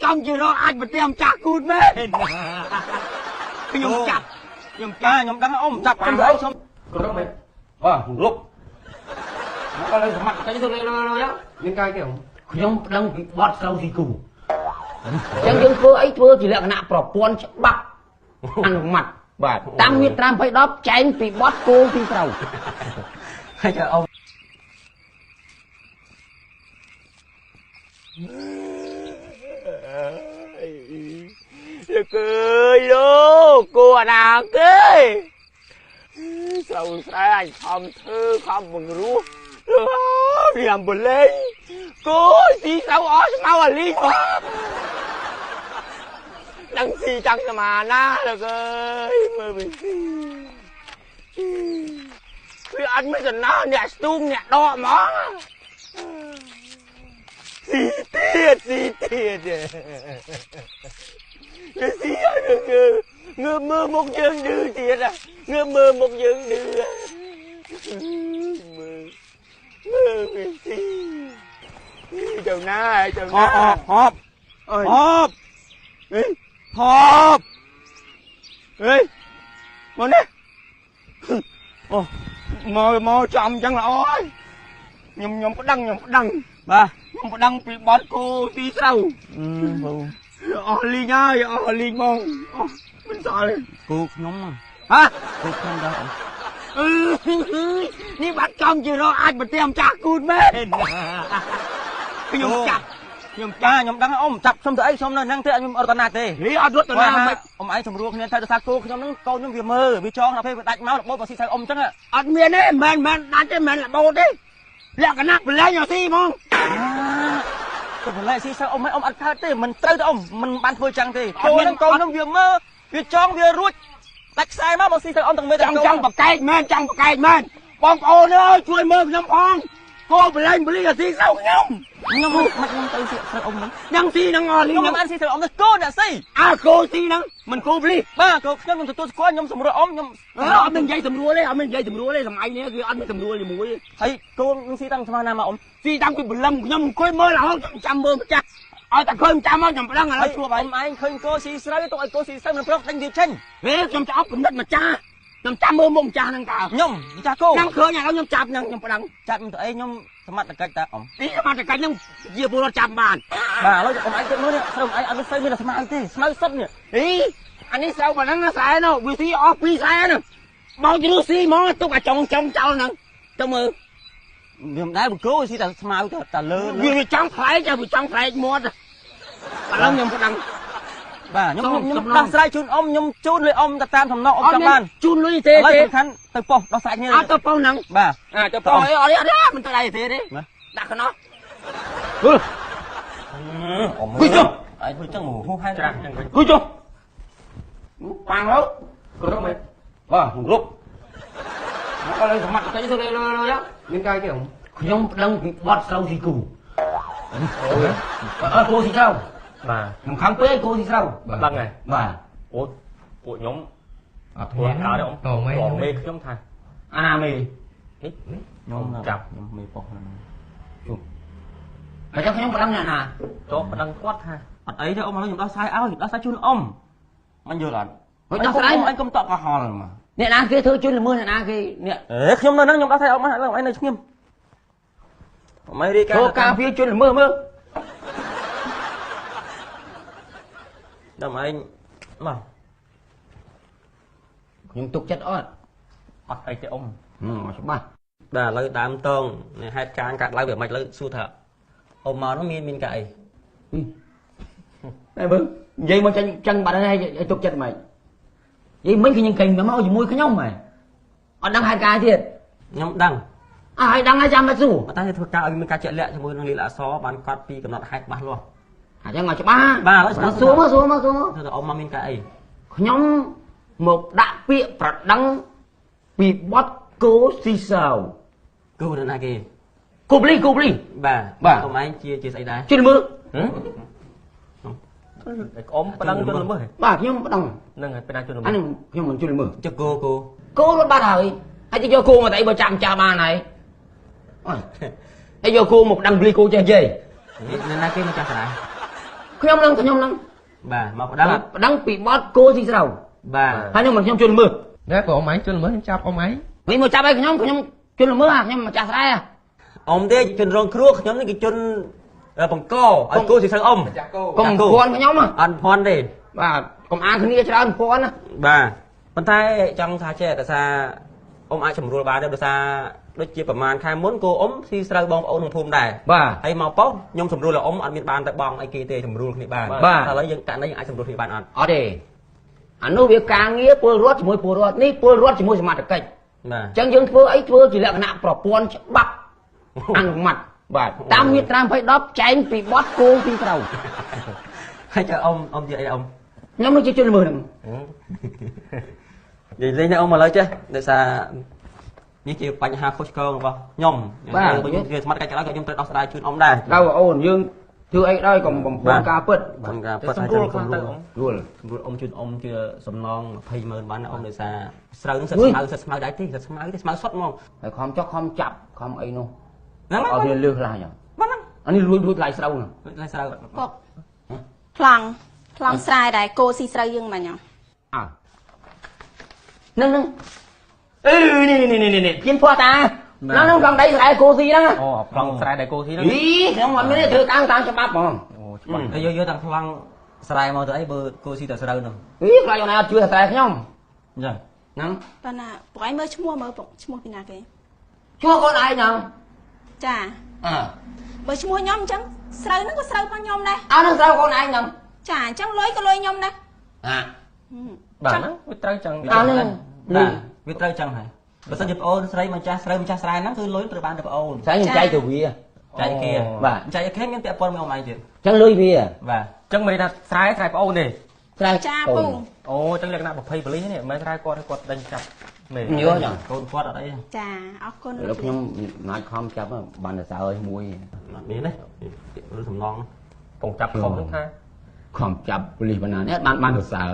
កំជារកអាចប្រទៀមចាស់គូតមែនខ្ញុំចាប់ខ្ញុំចាខ្ញុំដឹងអ៊ំចាប់ខ្ញុំទៅខ្ញុំគ្រប់មែនបាទគ្រប់មកដល់សមត្ថកិច្ចទៅលើមានកាយគេខ្ញុំប្តឹងពីបត់ស្រូវស៊ីគូអញ្ចឹងយើងធ្វើអីធ្វើជាលក្ខណៈប្រព័ន្ធច្បាប់អនុម័តបាទតាមមាត្រា20ចែងពីបត់គោពីស្រូវហើយចាអ៊ំលោកអើយលោកគោអាណាគេស្រូវស្រែអញខំធ្វើខំបង្រួសរៀមបលេងគោស៊ីស្រូវអស់ស្មៅអាលីងដឹងស៊ីចង់ស្មាណាលោកអើយមើលវិញស៊ីវាអត់មានសំណោះអ្នកស្ទូងអ្នកដកហ្មងស៊ីទៀតស៊ីទៀតវាស៊ីឲ្យងើបមើលមុខយើងឌឺទៀតងើបមើលមុខយើងឌឺមើលមើលវាស៊ីទៅណាទៅណាហប់ហប់អេហប់អេមកនេះអូមកមកចំអញ្ចឹងល្អហើយខ្ញុំប្តឹងខ្ញុំប្តឹងបាទខ្ញុំប្តឹងពីបត់គោស៊ីស្រូវអស់លីងហើយអស់លីងហ្មងអស់មិនសល់គោខ្ញុំហ៎គោខ្ញុំដែរអឺនេះបាត់ចំជារកអាចប្រទៀមចាស់គូតមែនខ្ញុំចាប់ខ្ញុំចាខ្ញុំដឹងអ៊ំចាប់ខ្ញុំទៅអីខ្ញុំនៅហ្នឹងទេខ្ញុំអត់រត់ណាទេហីអត់រត់ណាមិនអ៊ំឯងសម្រួលគ្នាទៅដោយសារគោខ្ញុំហ្នឹងកូនខ្ញុំវាមើលវាចងដល់ពេលវាដាច់មករបូតមកស៊ីស្រូវអ៊ំអញ្ចឹងអត់មានទេមិនមែនដាច់ទេមិនរបូតទេលក្ខណៈប្រឡែងឲ្យស៊ីហ្មងទៅប្រឡែងស៊ីស្រូវអ៊ំអ៊ំអត់កើតទេមិនត្រូវទេអ៊ំមិនបានធ្វើចឹងទេគោហ្នឹងកូនខ្ញុំវាមើលវាចងវារួចដាច់ខ្សែមកស៊ីស្រូវអ៊ំទាំងមេទាំងចង់បកែកមែនចង់បកែកមែនបងប្អូនអើយជួយមើលខ្ញុំផងគោប្រឡែងបលីស៊ីស្រូវខ្ញុំខ្ញុំមិនខ្ញុំទៅស៊ីស្រូវអ៊ំហ្នឹងញ៉ាំស៊ីហ្នឹងអស់លីខ្ញុំមិនបានស៊ីស្រូវអ៊ំទេគោអ្នកស៊ីអើគោស៊ីហ្នឹងមិនគោបលីបាទគោខ្ញុំខ្ញុំទទួលស្គាល់ខ្ញុំសម្រួលអ៊ំខ្ញុំអត់មាននិយាយសម្រួលទេអត់មាននិយាយសម្រួលទេសម័យនេះគឺអត់មានសម្រួលជាមួយហើយគោនឹងស៊ីតាំងស្មានណាមកអ៊ំស៊ីតាំងពីព្រលឹមខ្ញុំអង្គុយមើលរហូតចាំមើលម្ចាស់ឲ្យតែឃើញចាំមកខ្ញុំប្តឹងឥឡូវជួបអ៊ំឯងឃើញគោស៊ីស្រូវទុកឲ្យគោស៊ីស្រូវមិនព្រមដេញវាចេញហេខ្ញុំឆ្អប់គំនិតម្ចាស់ខ្ញុំចាំមើលមុខម្ចាស់ហ្នឹងតើខ្ញុំម្ចាស់គោខ្ញុំឃើញឥឡូវខ្ញុំចាប់ហ្នឹងខ្ញុំប្តឹងចាប់ទៅអីខ្ញុំសមត្ថកិច្ចតាអ៊ំនេះសមត្ថកិច្ចហ្នឹងជាពលរដ្ឋចាប់បានបាទឥឡូវអ៊ំឯងគិតមើលនេះស្រូវឯងអត់មានស្រូវមានតែស្មៅទេស្មៅសុទ្ធនេះហីអានេះស្រូវប៉ុណ្ណឹងស្រែនោះវាស៊ីអស់2ស្រែហ្នឹងបោកជ្រុះស៊ីហ្មងទុកអាចុងចុងចោលហ្នឹងទៅមើលវាមិនដែរគោស៊ីតែស្មៅតែលើវាចង់ផ្លែកវាចង់ផ្លែកមាត់ឥឡូវខ្ញុំប្តឹងបាទខ្ញុំដោះស្រាយជូនអ៊ំខ្ញុំជូនលុយអ៊ំទៅតាមសំណងអ៊ំចង់បានជូនលុយទេទេសំខាន់ទៅប៉ុស្តិ៍ដោះស្រាយគ្នាអត់ទៅប៉ុស្តិ៍ហ្នឹងបាទទៅប៉ុស្តិ៍អីអត់អត់មិនទៅដៃទេទេដាក់ខ្នោះអឺអ៊ំគួយចុះឯងធ្វើចឹងហូហែច្រាស់ចឹងវិញគួយចុះប៉ាំងទៅគ្រប់មែនបាទគ្រប់មកដល់សមត្ថកិច្ចទៅលើមានកាយគេខ្ញុំប្តឹងពីបត់ស្រូវស៊ីគូអើគោស៊ីស្រូវបាទខ្ញុំខំពេកគោស៊ីស្រូវដឹងហើយបាទអូពួកខ្ញុំអត់ធ្វើកើតទេអ៊ំមេខ្ញុំថាអាណាមេនេះខ្ញុំចាប់ខ្ញុំមេប៉ុស្តិ៍ហ្នឹងជុំហើយចាំខ្ញុំប្តឹងអ្នកណាចុះប្តឹងគាត់ថាអត់អីទេអ៊ំឥឡូវខ្ញុំដោះស្រាយឲ្យដោះស្រាយជូនអ៊ំមិនយល់អត់ហើយដោះស្រាយអញកុំតក់កុហលមកអ្នកណាគេធ្វើជូនល្មើសអ្នកណាគេអ្នកអេខ្ញុំនៅហ្នឹងខ្ញុំដោះស្រាយអ៊ំឥឡូវឯងនៅឈ្ងៀមអ៊ំឯងរាយការណ៍ធ្វើការពារជូនល្មើសមើលដល់ឯងមកខ្ញុំទុកចិត្តអត់អត់អីទេអ៊ំច្បាស់បាទឥឡូវដើមតងហេតុការណ៍កាត់ឡើងវាមិនឥឡូវសួរថាអ៊ំមកនោះមានកាអីតែមើលនិយាយមកចាញ់ចឹងបាត់ហើយឲ្យទុកចិត្តមិននិយាយមិញគឺខ្ញុំកេងមកជាមួយខ្ញុំហ៎អត់ដឹងហេតុការណ៍ទៀតខ្ញុំដឹងអើឲ្យដឹងហើយចាំមកសួរតែធ្វើការឲ្យមានការជាក់លាក់ជាមួយនឹងលីលាអសបានកត់ពីកំណត់ហេតុច្បាស់លាស់អញ្ចឹងឲ្យច្បាស់បាទឥឡូវសួរមកសួរមកសួរមកធ្វើទៅអ៊ំមកមានការអីខ្ញុំមកដាក់ពាក្យប្រដឹងពីបត់គោស៊ីសៅគោនៅណាគេគោបលីគោបលីបាទបាទអ៊ំឯងជាស្អីដែរជឿមើលអ៊ំប្តឹងជនល្មើសបាទខ្ញុំប្តឹងហ្នឹងហើយប្តឹងជនល្មើសអានេះខ្ញុំមិនជនល្មើសចុះគោគោគោរត់បាត់ហើយហើយទៅយកគោមកតែអីបើចាំចាស់បានហើយអើយហើយយកគោមកប្តឹងបលីគោចេះនិយាយ នៅណាគេមកចាស់ស្រែ ខ្ញុំនឹងខ្ញុំនឹង បាទមកប្តឹង ប្តឹងពីបទគោស៊ីស្រូវ បាទ ហើយខ្ញុំមិនខ្ញុំជន់ល្មើស ដែរព្រោះអ៊ំឯងជន់ល្មើសខ្ញុំចាប់អ៊ំឯង វិញមកចាប់ឲ្យខ្ញុំខ្ញុំជន់ល្មើសខ្ញុំម្ចាស់ស្រែ អ៊ំទេជនរងគ្រោះខ្ញុំនេះគេជនបង្កឲ្យគោស៊ីស្រូវអ៊ំ កុំភ័ន្តខ្ញុំ អត់ភ័ន្តទេ បាទកុំអានគ្នាច្រើនភ័ន្តណា បាទប៉ុន្តែចង់ថាចេះដោយសារអ៊ំអាចសម្រួលបានទេដោយសារដូចជាប្រហែលខែមុនគោអ៊ំស៊ីស្រូវបងប្អូនក្នុងភូមិដែរ បាទ ហើយមកប៉ុស្ខ្ញុំសម្រួលឲ្យអ៊ំអត់មានបានទៅបងអីគេទេសម្រួលគ្នាបាន បាទ ឥឡូវយើងករណីយើងអាចសម្រួលគ្នាបានអត់ អត់ទេអានោះវាការងារពលរដ្ឋជាមួយពលរដ្ឋនេះពលរដ្ឋជាមួយសមត្ថកិច្ច បាទ អញ្ចឹងយើងធ្វើអីធ្វើជាលក្ខណៈប្រព័ន្ធច្បាប់អនុម័តបាទតាមមាត្រា20 10ចែងពីបទគោស៊ីស្រូវ ហើយចើអ៊ំអ៊ំជាអីអ៊ំ ខ្ញុំនឹងជាជនល្មើសហ្នឹង និយាយលេងណាអ៊ំឥឡូវចេះដោយសារនេះជាបញ្ហាខុសឆ្គងរបស់ខ្ញុំ បាទ បើខ្ញុំជាសមត្ថកិច្ចក៏ដោយក៏ខ្ញុំត្រូវដោះស្រាយជូនអ៊ំដែរ ដល់អូនយើងធ្វើអីដោយកុំបំពេញការពិត បាទការពិត សម្រួលខ្លះទៅអ៊ំ រួល សម្រួលអ៊ំជូនអ៊ំជាសំណង20ម៉ឺនបានណាអ៊ំដោយសារស្រូវនឹងសិតស្មៅសិតស្មៅដែរទេសិតស្មៅទេស្មៅសុទ្ធហ្មង ហើយខំចុះខំចាប់ខំអីនោះ ហ្នឹង ឲ្យវាលឺខ្លះចឹង បាទហ្នឹង អានេះលួចលួចថ្លៃស្រូវហ្នឹង ថ្លៃស្រូវ ពុកប្លង់ប្លង់ស្រែដែរគោស៊ីស្រូវយើងមិញហ៎ អើហ្នឹងហ្នឹងអឺនេះនេះនេះនេះភៀនភ័ស្តុតាហ្នឹងហ្នឹងប្លង់ដីស្រែគោស៊ីហ្នឹង អូប្លង់ស្រែដែលគោស៊ីហ្នឹង អីខ្ញុំអត់មានទេធ្វើតាមតាមច្បាប់ហ្មង អូច្បាស់ ហើយយកយកទាំងប្លង់ស្រែមកទៅអីបើគោស៊ីតែស្រូវនោះ អីខ្លាចអូនឯងអត់ជឿថាស្រែខ្ញុំ អញ្ចឹង ហ្នឹង ប៉ុន្តែពុកឯងមើលឈ្មោះមើលពុកឈ្មោះពីណាគេ ឈ្មោះកូនឯងហ្នឹង ចា អើ បើឈ្មោះខ្ញុំអញ្ចឹងស្រូវហ្នឹងក៏ស្រូវរបស់ខ្ញុំដែរ អើហ្នឹងស្រូវកូនឯងហ្នឹង ចាអញ្ចឹងលុយក៏លុយខ្ញុំដែរ អា បាទហ្នឹងវាត្រូវចឹង អាហ្នឹង បាទវាត្រូវចឹងហើយបើសិនជាប្អូនស្រីម្ចាស់ស្រូវម្ចាស់ស្រែហ្នឹងគឺលុយត្រូវបានទៅប្អូន ស្អែកខ្ញុំចែកទៅវា ចែកគេ បាទ ចែកគេមានពាក់ព័ន្ធមួយអ៊ំឯងទៀត ចឹងលុយវា បាទ ចឹងមិនថាស្រែស្រែប្អូនទេ ស្រែ ចាពូ អូចឹងលក្ខណៈប្រភេទប៉ូលីសនេះមិនមែនស្រែគាត់គាត់ដេញចាប់មែន ញើចឹង កូនគាត់អត់អី ចាអរគុណ ឥឡូវខ្ញុំណាច់ខំចាប់បានតែសើឲ្យមួយ អត់មានទេឬសំណង ពងចាប់ខំហ្នឹងថា ខំចាប់ប៉ូលីសបណ្ណានេះបានបានសរសើរ